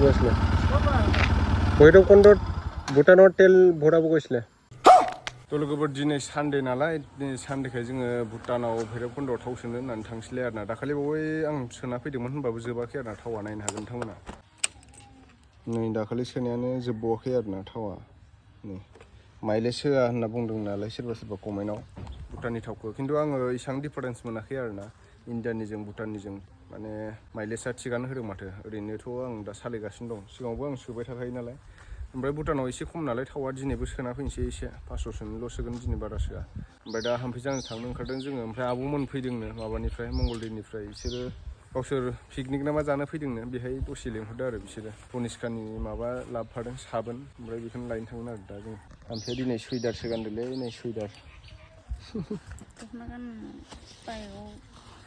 গৈছিলে ভৈৰৱকুণ্ডত ভূটানৰ তেল ভৰাব গৈছিলে लोगोफोर दिनै सानडे नालाय दिनै सानडेखाय जोङो भुटानाव भैरबकुन्दआव थाव सोनो होननानै थांसैलाय आरोना दाखालि बावै आं सोना फैदोंमोन होनबाबो जोबाखै आरोना थावा नायनो हागोन नोंथांमोना नै दाखालि सोनायानो जोबबावाखै आरोना थावा नै माइलेज होआ होनना बुंदों नालाय सोरबा कमेन्टआव भुटाननि थावखौ खिन्थु आङो इसां डिफारेन्स मोनाखै आरोना इन्डियानिजों भुटाननिजों माने माइलेजआ थिगानो होदों माथो ओरैनोथ' आं दा सालायगासिनो दं सिगाङावबो आं सोबाय थाखायो नालाय ओमफ्राय भुटानाव एसे खम नालाय थावा दिनैबो सोना फैनोसै एसे 500सोनिल' सोगोन दिनै बारा सोआ ओमफ्राय दा हाम्फैजानो थांनो ओंखारदों जोङो ओमफ्राय आब'मोन फैदोंनो माबानिफ्राय मंगलदैनिफ्राय बिसोरो गावसोर पिकनिक ना मा जानो फैदोंनो बेहाय दसे लेंहरदो आरो बिसोरो तनिष्कानि माबा लाबोफादों साबोन ओमफ्राय बेखौनो लायनो थांगोन आरो दा जों ओमफ्राय दिनै सुइदारसो गानदोंलै नै सुइदार दख'ना गाननो बायगाव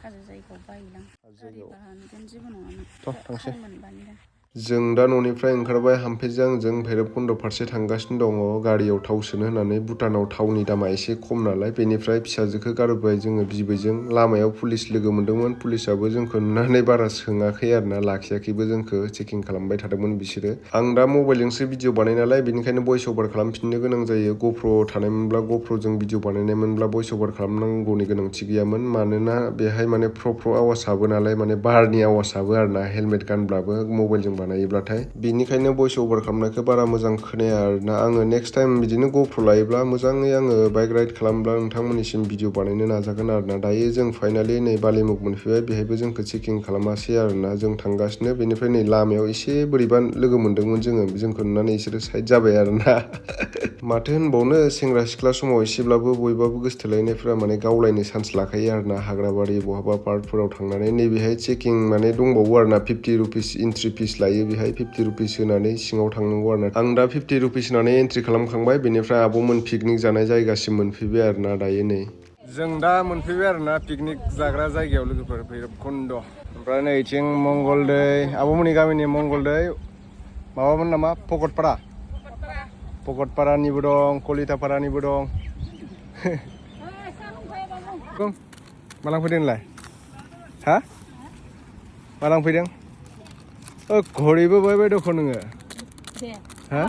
हाजो जायगायाव बायोलां गारि बाहानगोन जेबो नङामोन थाव मोनबानो दा जों दा न'निफ्राय ओंखारबाय हाम्फैजों जों भैरबकुन्द फारसे थांगासिनो दङ गारियाव थाव सोनो होननानै भुटानाव थावनि दामा एसे खम नालाय बेनिफ्राय फिसाजोखौ गारबोबाय जोङो बिबैजों लामायाव पुलिस लोगो मोन्दोंमोन पुलिसाबो जोंखौ नुनानै बारा सोङाखै आरोना लाखियाखैबो जोंखौ चेकिं खालामबाय थादोंमोन बिसोरो आं दा मबाइलजोंसो भिडिअ बानाय नालाय बेनिखायनो भइस अभार खालामफिननो गोनां जायो गप्र' थानायमोनब्ला गप्र'जों भिडिअ बानायनायमोनब्ला भइस अभार खालामनांगौनि गोनांथि गैयामोन मानोना बेहाय माने फ्र' आवाज हाबो नालाय माने बारनि आवाज हाबो आरोना हेलमेट गानब्लाबो मबाइलजों बानायोब्लाथाय बेनिखायनो भइस अभार खालामनायखौ बारा मोजां खोनाया आरोना आङो नेक्स्ट टाइम बिदिनो गप्र' लायोब्ला मोजाङै आङो बाइक राइड खालामब्ला नोंथांमोननिसिम भिडिअ बानायनो नाजागोन आरोना दायो जों फाइनालि नै बालिमुग मोनफैबाय बेहायबो जोंखौ चेकिं खालामासै आरोना जों थांगासिनो बेनिफ्राय नै लामायाव एसे बोरैबा लोगो मोन्दोंमोन जोंखौ नुनानै बिसोरो साइड जाबाय आरोना माथो होनबावनो सेंग्रा सिख्ला समाव एसेब्लाबो बयबाबो गोसथोलायनायफ्रा माने गावलायनो चान्स लाखायो आरोना हाग्राबारि बहाबा पार्कफोराव थांनानै नैबेहाय चेकिं माने दंबावो आरोना 50 रुपिस एन्ट्रि फिस लायो बेहाय 50 रुपिस होनानै सिङाव थांनांगौ आरोना आं दा 50 रुपिस होनानै एन्ट्रि खालामखांबाय बेनिफ्राय आब'मोन पिकनिक जानाय जायगासिम मोनफैबाय आरोना दायो नै जों दा मोनफैबाय आरोना पिकनिक जाग्रा जायगायाव लोगोफोर भैरबकुन्द ओमफ्राय नैथिं मंगलदै आब'मोननि गामिनि मंगलदै माबामोन नामा पकटपारानिबो दं कलितापारानिबो दं मा लांफैदों नोंलाय हा मा लांफैदों घड़ीबो बायबाय दख' नोङो हा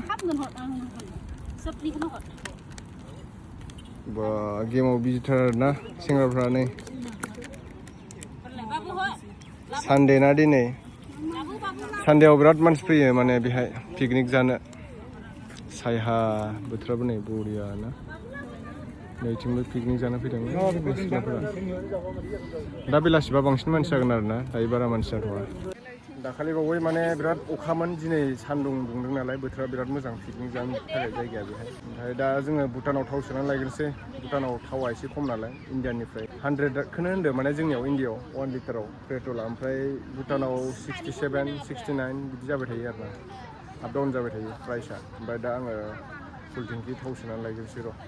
बा गेमाव बिजिथार आरोना सेंग्राफ्रा नै सानडे ना दिनै सानडेआव बिराद मानसि फैयो माने बेहाय पिकनिक जानो सायहा बोथोराबो नै बरिया ना नैथिंबो पिकनिक जानो फैदों सिख्लाफोरा दा बेलासिबा बांसिन मानसि जागोन आरोना दायो बारा मानसि जाथ'वा दाखालि बावै माने बिराद अखामोन दिनै सान्दुं दुंदों नालाय बोथोरा बिराद मोजां पिकनिक जानो थाखाय जायगाया बेहाय ओमफ्राय दा जोङो भुटानाव थाव सोनानै लायग्रोसै भुटानाव थावा एसे खम नालाय इन्डियानिफ्राय 100खौनो होनदो माने जोंनियाव इन्डियाआव 1 लिटाराव पेट्रला ओमफ्राय भुटानाव 67 69 बिदि जाबाय थायो आरोना आप डाउन जाबाय थायो प्राइसआ ओमफ्राय दा आङो फुल टेंकि थाव सोनानै लायग्रोसै र'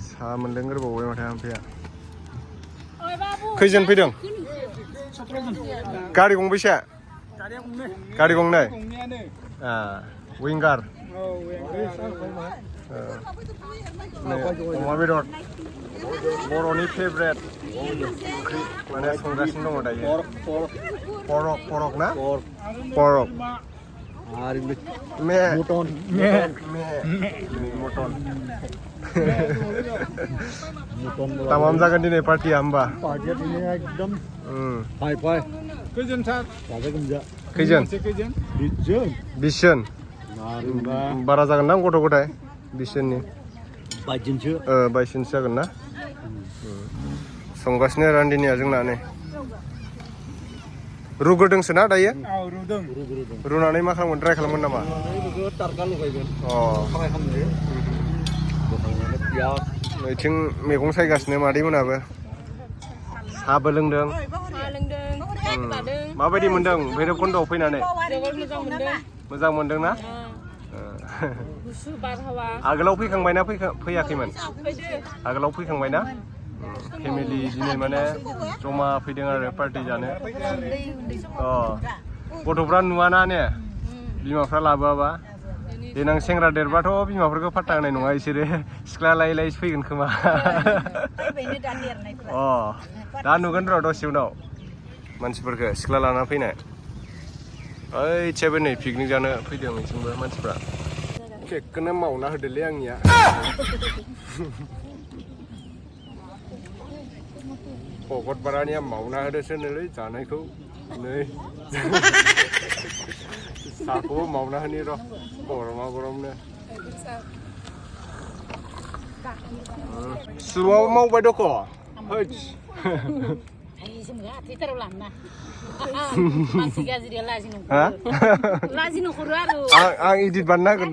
सा मोनलोंग्रोबावबाय माथो हाम्फैया खैजोन फैदों गारि गंबैसे गारि गंनै विंगार अमा बेदर बर'नि फेभरेट ओंख्रि माने संगासिनो दङ दायो परक ना परक मटन तामाम जागोन दिनै पार्टिया होमबा एकदम खैजोन सार खैजोन 20 जन बारा जागोन ना गथ' गथाय 20 जननि 22 जनसो जागोन ना संगासिनो रान्दिनिया जोंना नै रुग्रोदोंसो ना दायो रुनानै मा खालामगोन ड्राइ खालामगोन नामा नैथिं मैगं सायगासिनो मादैमोनाबो साहाबो लोंदों माबायदि मोनदों भैरबकुन्दआव फैनानै मोजां मोनदों ना आगोलाव फैखांबायना फैयाखैमोन आगोलाव फैखांबायना फेमिलि दिनै माने जमा फैदों आरो पार्टि जानो गथ'फ्रा नुवाना ने बिमाफ्रा लाबोआबा देनां सेंग्रा देरबाथ' बिमाफोरखौ फाट्टा होनाय नङा बिसोरो सिख्ला लायै लायै फैगोन खोमा दा नुगोन र' दसे उनाव मानसिफोरखौ सिख्ला लाना फैनाय ओइ सेबो नै पिकनिक जानो फैदों जोंबो मानसिफ्रा केकखौनो मावना होदोलै आंनिया भगतपारानिया मावना होदोसो नोलै जानायखौ नै साहाखौबो मावना होनि र' गरमा गरमनो सुबुङाबो मावबाय दख' हैद आं इदिट बानायना होगोन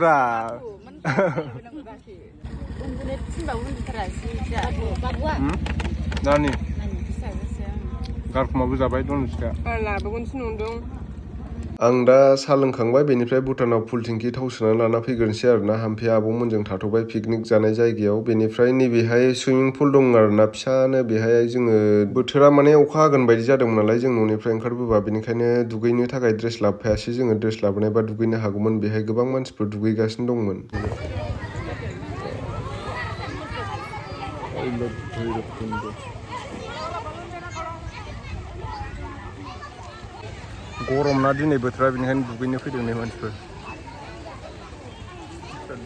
रा नानि गारखुमाबो जाबाय दनसिया लाबोगोनसो नंदों आं दा साहा लोंखांबाय बेनिफ्राय भुटानाव फुल टेंकि थाव सोनानै लाना फैग्रोनोसै आरोना हाम्फे आब'मोनजों थाथ'बाय पिकनिक जानाय जायगायाव बेनिफ्राय नैबेहाय सुइमिं पुल दं आरोना फिसानो बेहाय जोङो बोथोरा माने अखा हागोन बायदि जादोंमोन नालाय जों न'निफ्राय ओंखारबोबा बेनिखायनो दुगैनो थाखाय ड्रेस लाबोफायासै जोङो ड्रेस लाबोनायबा दुगैनो हागौमोन बेहाय गोबां मानसिफोर दुगैगासिनो दंमोन गरम ना दिनै बोथोरा बेनिखायनो दुगैनो फैदों नै मानसिफोर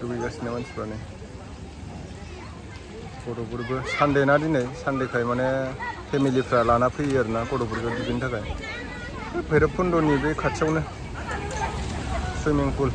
दुगैगासिनो मानसिफ्रानो गथ'फोरबो सानडे ना दिनै सानडेखाय माने फेमिलिफ्रा लाना फैयो आरोना गथ'फोरखौ दुगैनो थाखाय भैरबकुन्दनि बे खाथियावनो सुइमिं पुल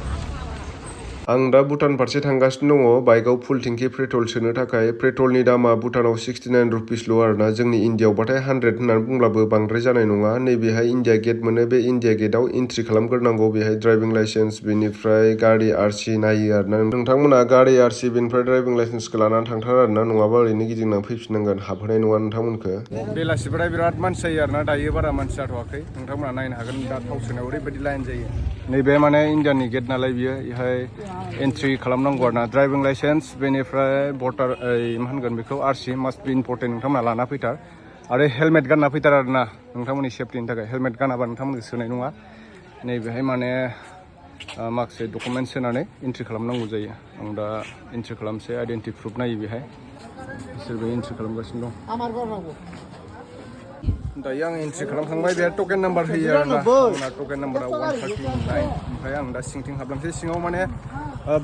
आं दा भुटान फारसे थांगासिनो दङ बाइकआव फुल टेंकि पेट्रल सोनो थाखाय पेट्रलनि दामा भुटानाव 69 रुपिसल' आरोना जोंनि इन्डियावबाथाय 100 होननानै बुंब्लाबो बांद्राय जानाय नङा नैबेहाय इन्डिया गेट मोनो बे इन्डिया गेटआव एन्ट्रि खालामग्रोनांगौ बेहाय ड्राइभिं लाइसेन्स बेनिफ्राय गारि आरसि नायो आरोना नोंथांमोना गारि आरसि बेनिफ्राय ड्राइभिं लाइसेन्सखौ लानानै थांथार आरोना नङाबा ओरैनो गिदिंनानै फैफिननांगोन हाबहोनाय नङा नोंथांमोनखौ बेलासिफोरा बिराद मानसि जायो आरोना दायो बारा मानसि जाथ'वाखै नोंथांमोना नायनो हागोन दा थाव सोनायाव ओरैबायदि लाइन जायो नैबे माने इन्डियानि गेट नालाय बियो बेहाय एन्ट्रि खालामनांगौ आरोना ड्राइभिं लाइसेन्स बेनिफ्राय भटार मा होनगोन बेखौ आरसि मास्ट बि इम्परटेन्ट नोंथांमोना लाना फैथार आरो हेलमेट गानना फैथार आरोना नोंथांमोननि सेफटिनि थाखाय हेलमेट गानाबा नोंथांमोनखौ सोनाय नङा नैबेहाय माने माखासे डकुमेन्टस होनानै एन्ट्रि खालामनांगौ जायो आं दा एन्ट्रि खालामसै आइडेन्टि प्रुफ नायो बेहाय बिसोरबो एन्ट्रि खालामगासिनो दं दायो आं एन्ट्रि खालामखांबाय बेहाय टकेन नाम्बार होयो आरोना आंना टकेन नाम्बारा 139 ओमफ्राय आं दा सिंथिं हाबलांसै सिङाव माने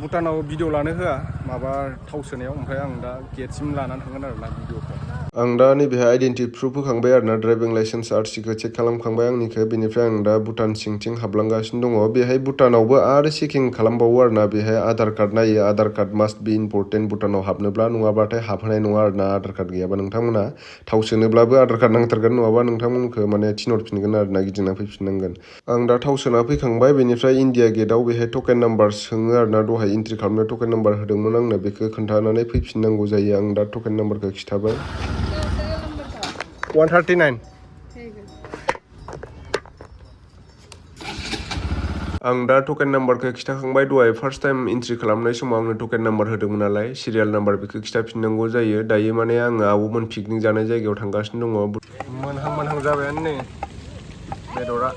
भुटानाव भिडिअ लानो होआ माबा थाव सोनायाव ओमफ्राय आं दा गेटसिम लानानै थांगोन आरोना भिडिअखौ आं दा नैबेहाय आइडेन्टि प्रुफ होखांबाय आरोना ड्राइभिं लाइसेन्स आरसिखौ चेक खालामखांबाय आंनिखौ बेनिफ्राय आं दा भुटान सिंथिं हाबलांगासिनो दङ बेहाय भुटानावबो आरो चेकिं खालामबावो आरोना बेहाय आधार कार्ड नायो आधार कार्ड मास्ट बि इम्परटेन्ट भुटानाव हाबनोब्ला नङाब्लाथाय हाबहोनाय नङा आरोना आधार कार्ड गैयाबा नोंथांमोना थाव सोनोब्लाबो आधार कार्ड नांथारगोन नङाबा नोंथांमोनखौ माने थिनहरफिनगोन आरोना गिदिंना फैफिननांगोन आं दा थाव सोना फैखांबाय बेनिफ्राय इन्डिया गेटआव बेहाय टकेन नाम्बार सोङो आरोना दहाय एन्ट्रि खालामनायाव टकेन नाम्बार होदोंमोन आंनो बेखौ खोन्थानानै फैफिननांगौ जायो आं दा टकेन नाम्बारखौ खिथाबाय 139 आं दा टकेन नाम्बारखौ खिथाखांबाय दहाय फार्स्ट टाइम एन्ट्रि खालामनाय समाव आंनो टकेन नाम्बार होदोंमोन नालाय सिरियाल नाम्बार बेखौ खिथाफिननांगौ जायो दायो माने आङो आब'मोन पिकनिक जानाय जायगायाव थांगासिनो दङ मोनहां जाबायानो नै बेदरा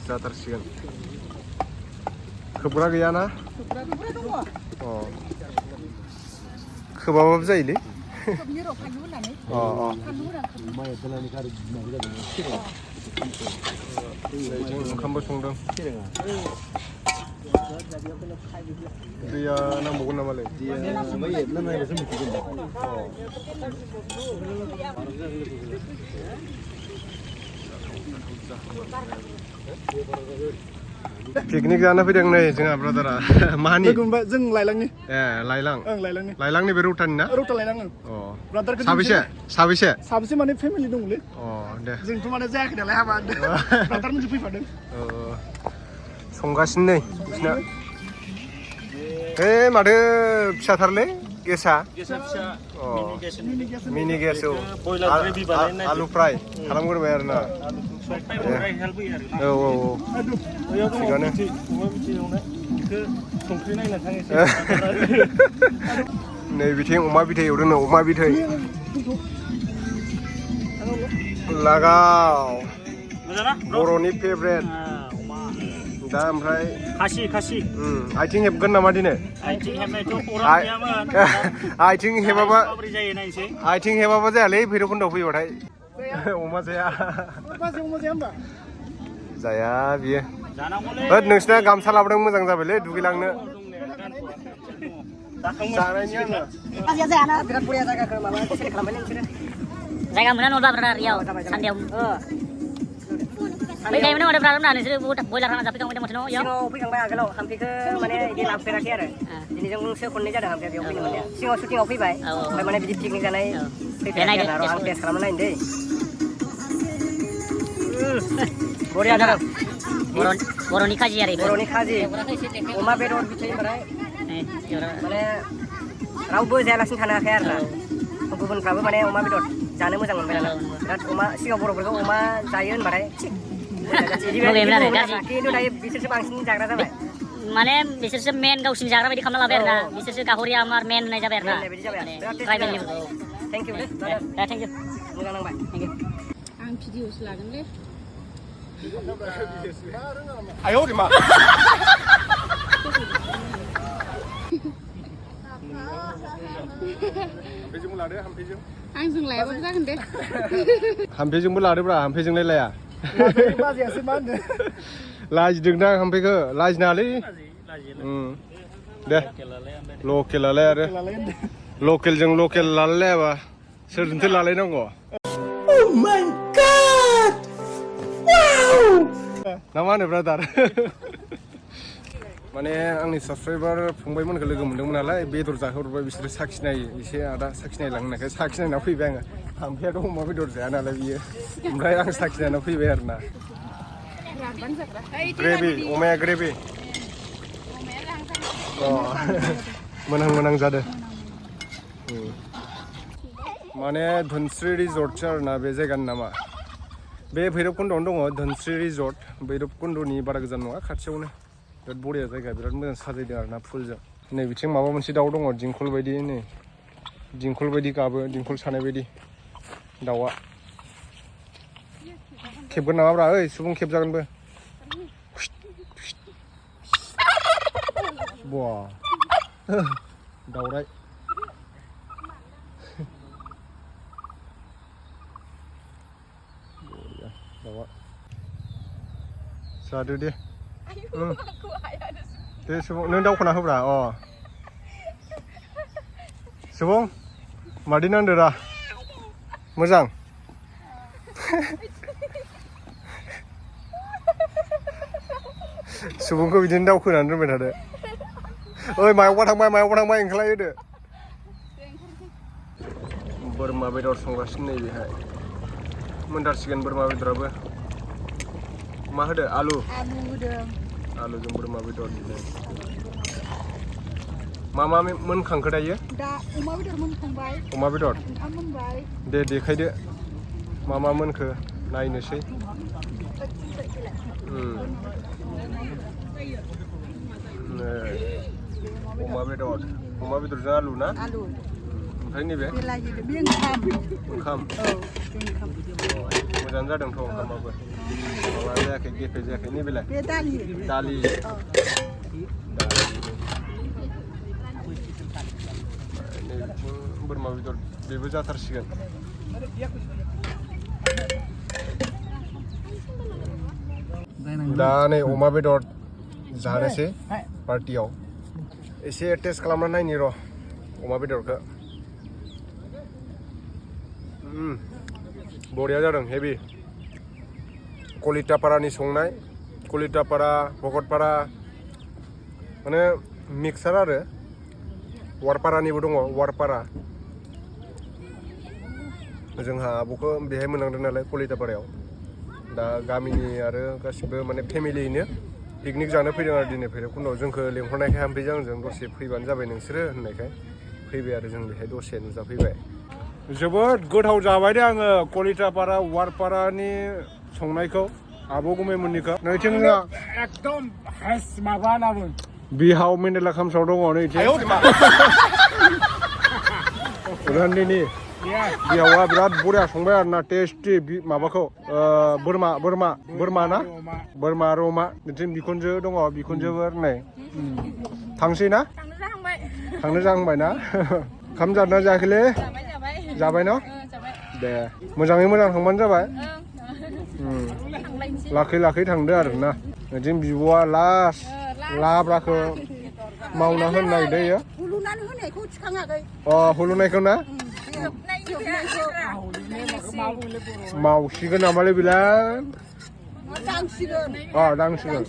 जाथारसिगोन खोबग्रा गैयाना खोबाबाबो जायोलै ओंखामबो संदों दैया नांबावगोन नामालै पिकनिक जानो फैदों नै जोंहा ब्रादारा मानि जों लाइलांनि लाइलां लाइलांनि लाइलांनि बे रौतानि ना रौता लाइलां ब्रादारखौ साबेसे फेमिलि दंलै दे जोंथ' माने जायाखै नालाय हाबा ब्रादार मोनसे फैफादों संगासिनो नै बिसिना माथो फिसाथारलै गेसा मिनि गेस आलु फ्राय खालामग्रोबाय आरोना औ थिगानो नै बिथिं अमा बिथै एवदों अमा बिथै लागाव बर'नि फेभरेट दा ओमफ्राय खासि आथिं हेबगोन नामा दिनै आथिं हेबनायथ' खौरां गैयामोन आथिं हेबाबा जायालै भैरबकुन्दआव फैबाथाय अमा जाया जाया बियो होद नोंसिना गामसा लाबोदों मोजां जाबायलै दुगैलांनो जानायनि आङो जायगा मोना नङा ब्रा रियाव सानदेयाव बै गायमोन माने ब्रा ना नोंसोर बयलार हाना जाफैखांबाय माथो न' इयाव सिगाङाव फैखांबाय आगोलाव हाम्फैखौ माने इदि लाबोफेराखै आरो दिनैजोंसो खननै जादों हाम्फैया बेयाव फैनो मोननाया सिगाङाव शुटिंआव फैबाय ओमफ्राय माने बिदि पिकनिक जानाय फैफेराखै आरो आं टेस्ट खालामना नायनो दै बरिया जादों बर'नि खाजि आरो बर'नि खाजि अमा बेदर बिथै ओमफ्राय माने रावबो जायालासिनो थानो हायाखै आरो ना गुबुनफ्राबो माने अमा बेदर जानो मोजां मोनबाय नालाय बिराद अमा सिगाङाव बर'फोरखौ अमा जायो होनबाथाय खिन्थु दायो बिसोरसो बांसिन जाग्रा जाबाय माने बिसोरसो मेन गावसिनि जाग्रा बायदि खालामना लाबाय आरो ना बिसोरसो गाहरिया आमार मेन होननाय जाबाय आरो ना tribal level thank you thank you मोजां नांबाय थेंक इउ आं भिडिअसो लागोनलै आयौ मा हाम्फैजोंबो लादो हाम्फैजों आंजों लायाबाबो जागोन दे हाम्फैजोंबो लादोब्रा हाम्फैजोंलाय लाया बाजैयासो मा होनदों लाजिदोंदां हाम्फैखौ लाजिनाङालै दे लकेलालाय आरो लकेलजों लकेल लालायलायाबा सोरजोंथो लालायनांगौ ना मा होनो ब्रादार माने आंनि साबसक्राइबार फंबायमोनखौ लोगो मोनदोंमोन नालाय बेदर जाहोहरबाय बिसोरो साखिनायो एसे आदा साखिनायलांनो होननायखाय साखिनायना फैबाय आङो हाम्फैयाथ' अमा बेदर जाया नालाय बियो ओमफ्राय आं साखिनायना फैबाय आरो ना ग्रेभि अमाया ग्रेभि मोनहां मोनहां जादों माने धोनस्रि रिजर्टसो आरो ना बे जायगानि नामा बे भैरबकुन्दआवनो दङ धोनस्रि रिजर्ट भैरबकुन्दनि बारा गोजान नङा खाथियावनो बिराद बरिया जायगा बिराद मोजां साजायदों आरो ना फुलजों नै बिथिं माबा मोनसे दाउ दङ दिंखल बायदि नै दिंखल बायदि गाबो दिंखल सानाय बायदि दाउआ खेबगोन नामाब्रा ओइ सुबुं खेबजागोनबो बा दाउराइ दाउआ जादो दे दे सुबुं नों दावखोना होब्रा सुबुं मादि नांदो रा मोजां सुबुंखौ बिदिनो दावखोनानै दोनबाय थादो ओइ मायावबा थांबाय ओंखारलायहोदो बोरमा बेदर संगासिनो नै बेहाय मोनथारसिगोन बोरमा बेदराबो मा होदो आलु आलुजों बोरमा बेदर मा मोनखांखो दायो दा अमा बेदर मोनखांबाय अमा बेदर ओंखाम मोनबाय दे देखायदो मा मोनखो नायनोसै अमा बेदरजों आलु ना आलु ओमफ्राय नैबे बे ओंखाम मोजां जादोंथ' ओंखामाबो माबा जायाखै गेफे जायाखै नैबेलाय बे दालि नैबिथिं बोरमा बेदर बेबो जाथारसिगोन दा नै अमा बेदर जानोसै पार्टियाव एसे टेस्ट खालामना नायनि र' अमा बेदरखौ बरिया जादों हेभि कलिटापारानि संनाय कलिटापारा भकतपारा माने मिक्सार आरो वारपारानिबो दङ वारपारा जोंहा आब'खौ बेहाय मोनलांदों नालाय कलिटापारायाव दा गामिनि आरो गासिबो माने फेमिलियैनो पिकनिक जानो फैदों आरो दिनै भैरबकुन्दआव जोंखौ लेंहरनायखाय हाम्फैजों आंजों दसे फैबानो जाबाय नोंसोरो होननायखाय फैबाय आरो जों बेहाय दसे नुजाफैबाय जोबोद गोथाव जाबाय दे आङो कलिटापारा वारपारानि संनायखौ आब' गुमैमोननिखौ नैथिं एकदम हेस माबा होनना बिहाव मेन्देला खामसाव दङ नैथिं रान्दिनि बिहावा बिराद बरिया संबाय आरो ना टेस्टि माबाखौ बोरमा ना बोरमा आरो अमा बिथिं बिखुनजो दङ बिखुनजोबो नै थांसै ना थांनो जाहांबाय ना ओंखाम जादोंना जायाखैलै जाबाय न' दे मोजाङै मोजां थांबानो जाबाय लाखै थांदो आरोना जों बिब'आ लास्ट लाब्राखौ मावना होनो नागिरदों हुलुनानै होनायखौ थिखाङाखै हुलुनायखौ ना मावसिगोन नामालै बिलाय दांसिगोन दांसिगोन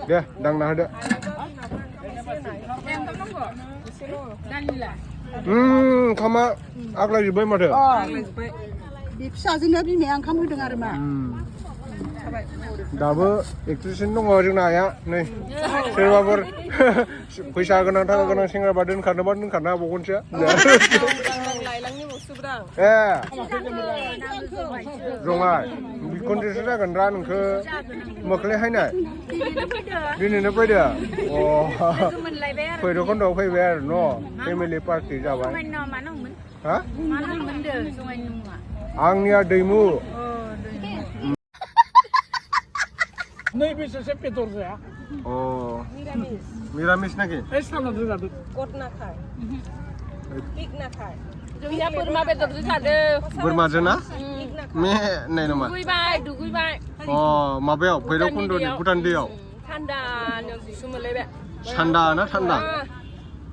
दे दांना होदो ओंखामा आग्लायजोब्बाय माथो बे फिसाजोनो बिमाया ओंखाम होदों आरो मा दाबो एक्ट्रेसनो दङ जोंना आइया नै सोरबाफोर फैसा गोनां थाखा गोनां सेंग्राबा दोनखारनोबा दोनखारनो हाबावगोनसो ए जङाय बिखुनजोसो जागोन रा नोंखो मोख्लै हायनाय दिनैनो फैदो फैद' खन्द'आव फैबाय आरो न' फेमिलि पार्टि जाबाय हा आंनिया दैमु नैबे सासे बेदर जाया मिरामिस नाखि ओइ सालाद जादों गद ना खाय पिक ना खाय जोंनिया बोरमा बेदरजों जादों बोरमाजों ना मे नाय नामा दुगैबाय माबायाव भैरबकुन्दनि भुटान दैयाव थान्दानो गुसु मोनलायबाय थान्दा ना थान्दा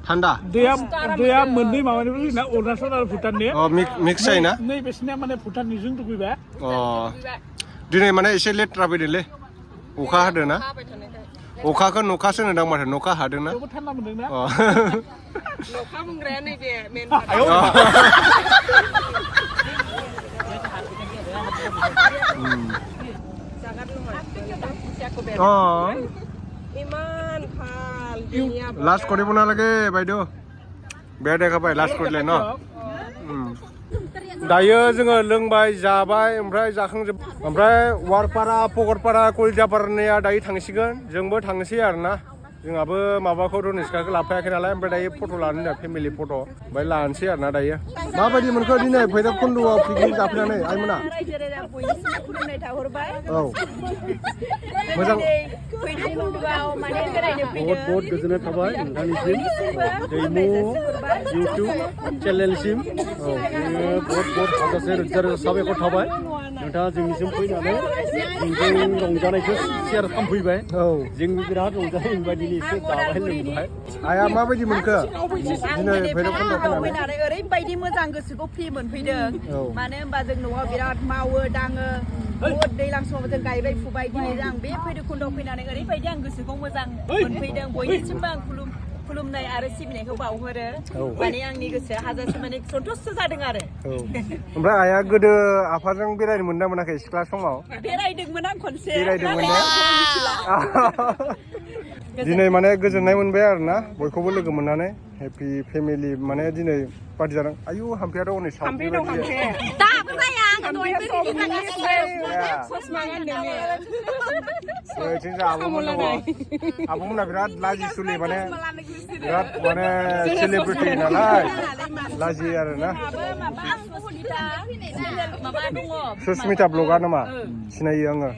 थान्दा दैया मोननै माबानिफ्राय फैना अरुणाचल आरो भुटाननि मिक्स जायोना नैबेसिनिया माने भुटाननिजों दुगैबाय दिनै माने एसे लेथ्रा फैदोंलै अखा हादों ना अखाखौ नखासो होनोदां माथो नखा हादों ना थान्दा मोनदोंना नखा बुंग्राया नैबे मेन ইমান ভাল লাষ্ট কৰিব নালাগে বাইদেউ বেয়া দেখাবাय লাষ্ট কৰিলে ন दायो जोङो लोंबाय जाबाय ओमफ्राय जाखांजोब ओमफ्राय वारपारा पगरपारा कलिजापारानिया दायो थांसिगोन जोंबो थांनोसै आरोना जोंहाबो माबाखौ रनिस्काखौ लाफायाखै नालाय ओमफ्राय दायो फट' लानो होनदों फेमिलि फट' ओमफ्राय लानोसै आरोना दायो माबायदि मोनखो दिनै भैरबकुन्दआव पिकनिक जाफैनानै आइमोना मोजां बहुत गोजोननाय थाबाय नोंथांनिसिम दैमु इउटुब चेनेलसिम बहुत हाजासे रोजा रोजा साबायखर थाबाय नोंथाङा जोंनिसिम फैनानै जोंजों रंजानायखौ शेयार खालामफैबाय जों बिराद रंजानाय मोनबाय दिनै एसे जाबाय लोंबाय आइया माबायदि मोनखो दिनै भैरबकुन्दआव फैनानै ओरैबायदि मोजां गोसोखौ फ्रि मोनफैदों मानो होनबा जों न'आव बिराद मावो दाङो बहुत दैज्लां समाव जों गायबाय फुबाय दिनै आं बे भैरबकुन्दआव फैनानै ओरैबायदि आं गोसोखौ मोजां मोनफैदों बयनिसिमबो आं खुलुमनाय आरो सिबिनायखौ बावहरो माने आंनि गोसोआ हाजासे माने सन्तुष्ट जादों आरो ओमफ्राय आइया गोदो आफाजों बेरायनो मोनदों मोनाखै सिख्ला समाव बेरायदोंमोन आं खनसे बेरायदोंमोन ना दिनै माने गोजोननाय मोनबाय आरोना बयखौबो लोगो मोननानै हेपि फेमिलि माने दिनै पार्टि जादों आयु हाम्फेयाथ' हनै सावफि दाबो जाया आं दहाय आब'मोना बिराद लाजि सुलि माने बिराद माने सेलिब्रिटि नालाय लाजि आरोना सुस्मिता ब्लगार नामा सिनायो आङो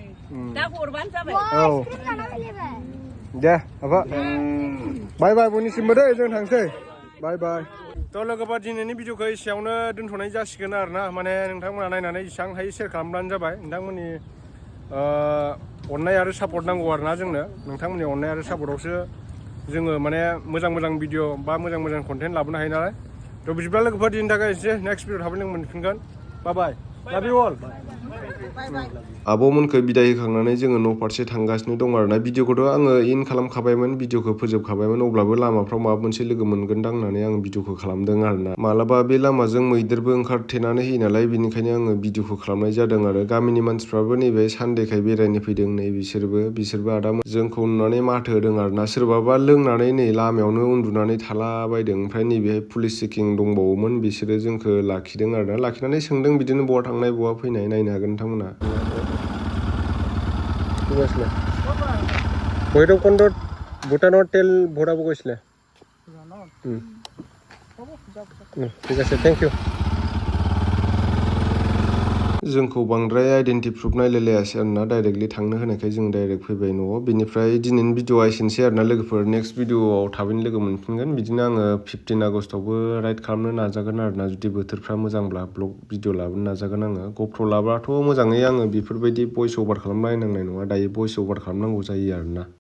औ दे आफा बाय बाय बयनिसिमबो दे जों थांसै बाय बाय थ' लोगोफोर दिनैनि भिडिअखौ एसेयावनो दोनथ'नाय जासिगोन आरोना माने नोंथांमोना नायनानै जेसेबां हायो शेयार खालामब्लानो जाबाय नोंथांमोननि अननाय आरो सापर्ट नांगौ आरोना जोंनो नोंथांमोननि अननाय आरो सापर्टआवसो जोङो माने मोजां भिडिअ बा मोजां कन्टेन्ट लाबोनो हायो नालाय थ' बिदिब्ला लोगोफोर दिनैनि थाखाय एसे नेक्स्ट भिडिअ थाबै लोगो मोनफिनगोन बाय बाय लाभ इउ अल आब'मोनखौ बिदाय होखांनानै जोङो न' फारसे थांगासिनो दं आरोना भिडिअखौथ' आङो इन खालामखाबायमोन भिडिअखौ फोजोबखाबायमोन अब्लाबो लामाफ्राव माबा मोनसे लोगो मोनगोनदां होननानै आं भिडिअखौ खालामदों आरोना मालाबा बे लामाजों मैदेरबो ओंखारथेनानै होयो नालाय बेनिखायनो आङो भिडिअखौ खालामनाय जादों आरो गामिनि मानसिफ्राबो नैबे सानदेखाय बेरायनो फैदों नै बिसोरबो आदा जोंखौ नुनानै माथो होदों आरोना सोरबाबा लोंनानै नै लामायावनो उन्दुनानै थालाबायदों ओमफ्राय नैबेहाय पुलिस चेकिं दंबावोमोन बिसोरो जोंखौ लाखिदों आरोना लाखिनानै सोंदों बिदिनो बहा थांनाय बहा फैनाय नायनो हागोन नोंथांमोना भैरबकुन्द भुटाনৰ তেল ভৰাব গৈছিলে ঠিক আছে থেংক ইউ जोंखौ बांद्राय आइडेन्टि प्रुफ नायलायलायासै आरोना डाइरेक्टलि थांनो होनायखाय जों डाइरेक्ट फैबाय न'आव। बेनिफ्राय दिनैनि भिडिअआ एसेनोसै आरोना लोगोफोर, नेक्स्ट भिडिअआव थाबैनो लोगो मोनफिनगोन। बिदिनो आङो 15 आगस्टआवबो राइड खालामनो नाजागोन आरोना, जुदि बोथोरफ्रा मोजांब्ला ब्लग भिडिअ लाबोनो नाजागोन आङो। गप्र लाब्लाथ' मोजाङै आङो बेफोरबायदि भइस अभार खालामनायनांनाय नङा, दायो भइस अभार खालामनांगौ जायो आरोना।